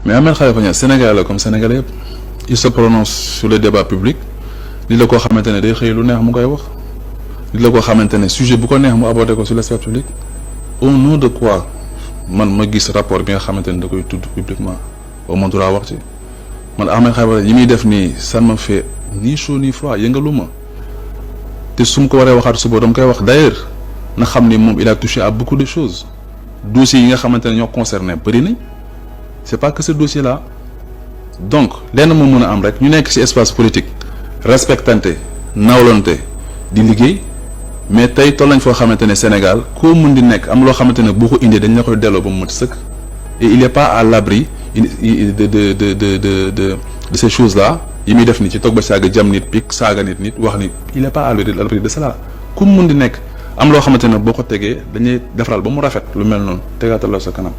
mais Ahmed Khalifa Niass Sénégalais la comme Sénégalais yëpp il se prononce sur le débat public li la koo xamante ne day xëy lu neex mu koy wax li la koo xamante ne sujet bu ko neex mu abordé ko sur l'espace public au nom de quoi man ma gis rapport bi nga xamante ne da koy tudd publiquement au moins droit wax ci man Ahmed Khalifa yi muy def nii ça me fait ni chaud ni froid yëngalu ma te su ma ko waree waxaat suba dama koy wax d'ailleurs na xam ni moom il a touché à beaucoup de choses dossiers yi nga xamante ne ñoo concerné bëri nañ c'est pas que ce dossier là donc lenn moo mën a am rek ñu nekk ci espace politique respectante nawlante di liggéey mais tey toll nañ foo xamante ne Sénégal koo mën di nekk am loo xamante ne boo ko indee dañ la koy delloo ba mu mët sëkk et il est pas à l'abri de ces choses là yi muy def ni ci toog ba saaga jam nit pik saaga nit wax ni il est pas à l'abri de cela ku mu mën di nekk am loo xamante ne boo ko tegee dañuy defaral ba mu rafet lu mel noonu tegaatal la sa kanam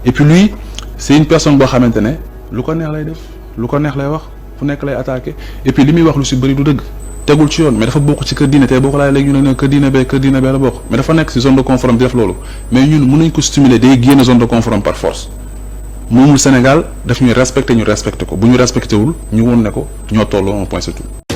et puis lui c'est une personne boo xamante ne lu ko neex lay def lu ko neex lay wax fu nekk lay attaqué et puis li muy wax lu si bëri du dëgg tegul ci yoon mais dafa bokk ci kër diine tey boo ko laaj léegi ñu ne kër diine bee la bokk mais dafa nekk si zone de confort di def loolu mais ñun mën nañ ko stimuler day génn zone de confort par force moomul Sénégal daf ñuy respecté ñu respecté ko bu ñu respecté wul ñu woon ne ko ñoo tolloo un point c'est tout